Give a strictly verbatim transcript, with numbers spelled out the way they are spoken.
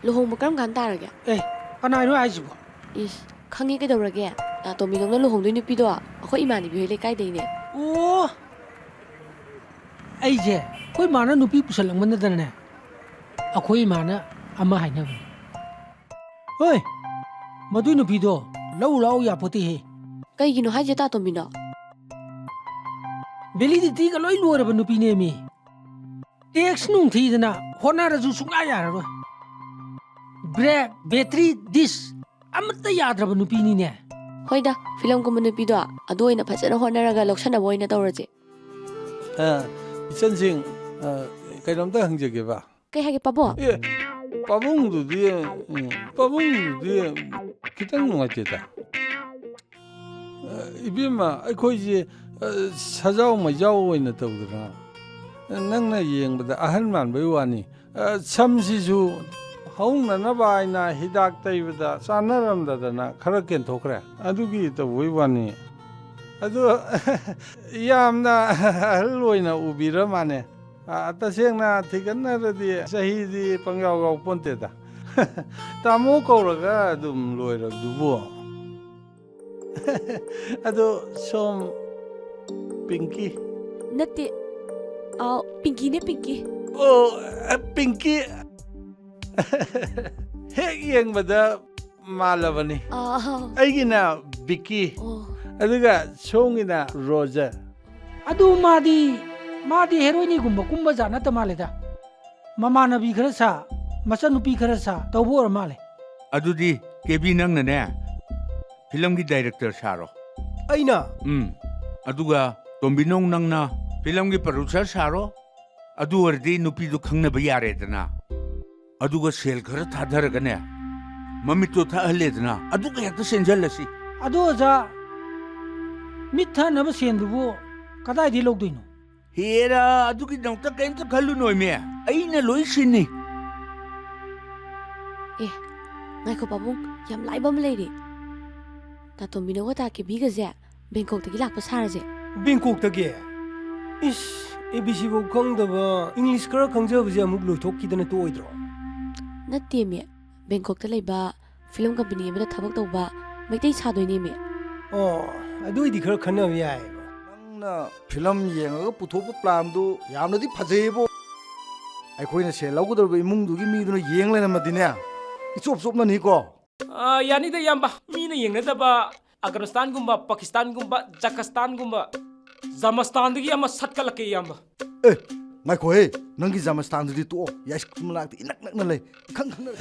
ꯂꯨꯍꯣꯡꯕ ꯀꯔꯝ ꯀꯥꯟ ꯇꯥꯔꯒꯦ? ꯑꯦ, ꯀꯅꯥꯅꯣ ꯍꯥꯏꯁꯤꯕꯣ? ꯏꯁ, ꯈꯪꯉꯤ ꯀꯩꯗꯧꯔꯒꯦ? ꯇꯥ ꯇꯣꯝꯕꯤꯅꯧꯅ ꯂꯨꯍꯣꯡꯗꯣꯏ ꯅꯨꯄꯤꯗꯣ ꯑꯩꯈꯣꯏ ꯏꯃꯥꯟꯅꯕꯤ ꯍꯣꯏ ꯂꯩꯀꯥꯏꯗꯩꯅꯦ꯫ ꯑꯣ! ꯑꯩꯁꯦ ꯑꯩꯈꯣꯏ ꯃꯥꯅ ꯅꯨꯄꯤ ꯄꯨꯁꯜꯂꯛꯃꯟꯗꯗꯅꯅꯦ, ꯑꯩꯈꯣꯏ ꯏꯃꯥꯅ ꯑꯃ ꯍꯥꯏꯅꯕꯅꯦ꯫ ꯍꯣꯏ, ꯃꯗꯨꯏ ꯅꯨꯄꯤꯗꯣ ꯂꯧ ꯂꯥꯛꯎ ꯌꯥꯄꯣꯠꯇꯦꯍꯦ꯫ ꯀꯩꯒꯤꯅꯣ ꯍꯥꯏꯁꯦ ꯇꯥ ꯇꯣꯝꯕꯤꯅꯧ? ꯚꯦꯂꯤꯗꯤꯇꯤꯒ ꯂꯣꯏ ꯂꯣꯏꯔꯕ ꯅꯨꯄꯤꯅꯦꯃꯤ꯫ ꯇꯦꯛꯁ ꯅꯨꯡ ꯊꯤꯗꯅ ꯍꯣꯠꯅꯔꯁꯨ ꯁꯨꯡꯌꯥ ꯌꯥꯔꯔꯣꯏ꯫ ꯕ꯭ꯔꯦꯛ, ꯕꯦꯇ꯭ꯔꯤ, ꯗꯤꯁ ꯑꯃꯠꯇ ꯌꯥꯗ꯭ꯔꯕ ꯅꯨꯄꯤꯅꯤꯅꯦ꯫ ꯍꯣꯏꯗ, ꯐꯤꯂꯝ ꯀꯨꯝꯕ ꯅꯨꯄꯤꯗꯣ ꯑꯗꯨ ꯑꯣꯏꯅ ꯐꯖꯅ ꯍꯣꯠꯅꯔꯒ ꯂꯧꯁꯟꯅꯕ ꯑꯣꯏꯅ ꯇꯧꯔꯁꯦ꯫ ꯑ, ꯏꯆꯟꯁꯤꯡ, ꯑ, ꯀꯩꯅꯣꯝꯇ ꯍꯪꯖꯒꯦꯕ꯫ ꯀꯩ ꯍꯥꯏꯒꯦ, ꯄꯥꯕꯨꯡ? ꯑꯦ, ꯄꯥꯕꯨꯡꯗꯨꯗꯤ, ꯎꯝ, ꯄꯥꯕꯨꯡꯗꯨꯗꯤ ꯈꯤꯇꯪ ꯅꯨꯡꯉꯥꯏꯇꯦꯗ꯫ ꯑ, ꯏꯕꯦꯝꯃ, ꯑꯩꯈꯣꯏꯁꯦ, ꯑ, ꯁꯖꯥꯎ ꯃꯩꯖꯥꯎ ꯑꯣꯏꯅ ꯇꯧꯗꯅ, ꯅꯪꯅ ꯌꯦꯡꯕꯗ ꯑꯍꯜ ꯃꯥꯟꯕꯩ ꯋꯥꯅꯤ꯫ ꯑ, ꯁꯝꯁꯤꯁꯨ ꯍꯧꯅꯅꯕ ꯍꯥꯏꯅ ꯍꯤꯗꯥꯛ ꯇꯩꯕꯗ ꯆꯥꯟꯅꯔꯝꯗꯗꯅ ꯈꯔ ꯀꯦꯟꯊꯣꯛꯈ꯭ꯔꯦ꯫ ꯑꯗꯨꯒꯤ ꯇꯧꯕꯩ ꯋꯥꯅꯤ꯫ ꯑꯗꯣ, ꯌꯥꯝꯅ ꯑꯍꯜ ꯑꯣꯏꯅ ꯎꯕꯤꯔ ꯃꯥꯅꯦ꯫ ꯑ, ꯇꯁꯦꯡꯅ ꯊꯤꯒꯠꯅꯔꯗꯤ ꯆꯍꯤꯗꯤ ꯄꯪꯌꯥꯎ ꯌꯥꯎ ꯄꯣꯟꯇꯦꯗ꯫ ꯇꯥꯃꯣ ꯀꯧꯔꯒ ꯑꯗꯨꯝ ꯂꯣꯏꯔꯕꯗꯨꯕꯨ꯫ ꯑꯗꯣ ꯁꯣꯝ ꯄꯤꯡꯀꯤ? ꯅꯠꯇꯦ꯫ ꯑꯥꯎ, ꯄꯤꯡꯀꯤꯅꯦ, ꯄꯤꯡꯀꯤ꯫ ꯑꯣ, ꯑ, ꯄꯤꯡꯀꯤ꯫ ꯍꯦꯛ ꯌꯦꯡꯕꯗ ꯃꯥꯜꯂꯕꯅꯤ꯫ ꯑꯥ꯫ ꯑꯩꯒꯤꯅ ꯕꯤꯀꯤ꯫ ꯑꯣ꯫ ꯑꯗꯨꯒ ꯁꯣꯝꯒꯤꯅ ꯔꯣꯖꯔ꯫ ꯑꯗꯨ ꯃꯥꯗꯤ, ꯃꯥꯗꯤ ꯍꯦꯔꯣꯏꯅꯤꯒꯨꯝꯕ ꯀꯨꯝꯕ ꯖꯥꯠ ꯅꯠꯇ ꯃꯥꯜꯂꯦꯗ꯫ ꯃꯃꯥꯟꯅꯕꯤ ꯈꯔ ꯁꯥ, ꯃꯆꯟꯅꯨꯄꯤ ꯈꯔ ꯁꯥ ꯇꯧꯕ ꯑꯣꯏꯔ ꯃꯥꯜꯂꯦ꯫ ꯑꯗꯨꯗꯤ ꯀꯦꯕꯤ ꯅꯪꯅꯅꯦ ꯐꯤꯂꯝꯒꯤ ꯗꯥꯏꯔꯦꯛꯇꯔ ꯁꯥꯔꯣ꯫ ꯑꯩꯅ? ꯎꯝ꯫ ꯑꯗꯨꯒ ꯇꯣꯝꯕꯤꯅꯧ ꯅꯪꯅ ꯐꯤꯂꯝꯒꯤ ꯄ꯭ꯔꯣꯗ꯭ꯌꯨꯁꯔ ꯁꯥꯔꯣ꯫ ꯑꯗꯨ ꯑꯣꯏꯔꯗꯤ ꯅꯨꯄꯤꯗꯨ ꯈꯪꯅꯕ ꯌꯥꯔꯦꯗꯅ꯫ ꯑꯗꯨꯒ ꯁꯦꯜ ꯈꯔ ꯊꯥꯗꯔꯒꯅꯦ, ꯃꯃꯤꯠꯇꯣ ꯊꯛꯍꯜꯂꯦꯗꯅ, ꯑꯗꯨꯒ ꯍꯦꯛꯇ ꯆꯦꯟꯖꯜꯂꯁꯤ꯫ ꯑꯗꯣ ꯑꯣꯖꯥ, ꯃꯤꯠ ꯊꯛꯅꯕ ꯁꯦꯟꯗꯨꯕꯨ ꯀꯗꯥꯏꯗꯒꯤ ꯂꯧꯗꯣꯏꯅꯣ? ꯍꯦꯔꯥ, ꯑꯗꯨꯒꯤꯗꯃꯛꯇ ꯀꯔꯤꯝꯇ ꯈꯜꯂꯨꯅꯣꯃꯤ, ꯑꯩꯅ ꯂꯣꯏ ꯁꯤꯟꯅꯤ꯫ ꯑꯦ, ꯉꯥꯏꯈꯣ ꯄꯥꯕꯨꯡ, ꯌꯥꯝ ꯂꯥꯏꯕ ꯑꯃ ꯂꯩꯔꯦ꯫ ꯇꯥꯇꯣꯝꯕꯤꯅꯧꯒ ꯇꯥ ꯀꯦꯕꯤꯒꯁꯦ ꯕꯦꯡꯀꯣꯛꯇꯒꯤ ꯂꯥꯛꯄ ꯁꯥꯔꯁꯦ꯫ ꯕꯦꯡꯀꯣꯛꯇꯒꯤ? ꯏꯁ, ꯑꯦ ꯕꯤ ꯁꯤ ꯐꯥꯎ ꯈꯪꯗꯕ, ꯏꯪꯂꯤꯁ ꯈꯔ ꯈꯪꯖꯕꯁꯦ ꯑꯃꯨꯛ ꯂꯣꯏꯊꯣꯛꯈꯤꯗꯅ ꯇꯣꯛꯑꯣꯏꯗ꯭ꯔꯣ? ꯅꯠꯇꯦꯃꯤ, ꯕꯦꯡꯀꯣꯛꯇ ꯂꯩꯕ ꯐꯤꯂꯝ ꯀꯝꯄꯅꯤ ꯑꯃꯗ ꯊꯕꯛ ꯇꯧꯕ ꯃꯩꯇꯩ ꯁꯥꯗꯣꯏꯅꯦꯃꯤ꯫ ꯑꯣ, ꯑꯗꯨꯏꯗꯤ ꯈꯔ ꯈꯟꯅꯕ ꯌꯥꯏꯑꯕ꯫ ꯅꯪꯅ ꯐꯤꯂꯝ ꯌꯦꯡꯉꯒ ꯄꯨꯊꯣꯛꯄ ꯄ꯭ꯂꯥꯟꯗꯨ ꯌꯥꯝꯅꯗꯤ ꯐꯖꯩꯌꯦꯕꯣ꯫ ꯑꯩꯈꯣꯏꯅ ꯁꯦꯜ ꯂꯧꯒꯗꯧꯔꯤꯕ ꯏꯃꯨꯡꯗꯨꯒꯤ ꯃꯤꯗꯨꯅ ꯌꯦꯡ ꯂꯩꯔꯝꯃꯗꯤꯅꯦ, ꯏꯆꯣꯞ ꯆꯣꯞꯅꯅꯤꯀꯣ꯫ ꯑꯥ, ꯌꯥꯅꯤꯗ ꯏꯌꯥꯝꯕ, ꯃꯤꯅ ꯌꯦꯡꯅꯗꯕ ꯑꯒ꯭ꯔꯁꯇꯥꯟꯒꯨꯝꯕ, ꯄꯥꯀꯤꯁꯇꯥꯟꯒꯨꯝꯕ, ꯖꯀꯁꯇꯥꯟꯒꯨꯝꯕ, ꯖꯃꯁꯇꯥꯟꯗꯒꯤ ꯑꯃ ꯁꯠꯀꯠꯂꯛꯀꯦ ꯏꯌꯥꯝꯕ꯫ ꯑꯦ, ꯉꯥꯏꯈꯣꯍꯦ, ꯅꯪꯒꯤ ꯖꯃꯁꯇꯥꯟꯗꯨꯗꯤ ꯇꯣꯛꯑꯣ꯫ ꯌꯥꯏꯁꯀꯨꯜ ꯃꯅꯥꯛꯇ ꯏꯅꯛ ꯅꯛꯅ ꯂꯩ, ꯏꯈꯪ ꯈꯪꯅꯔꯦ꯫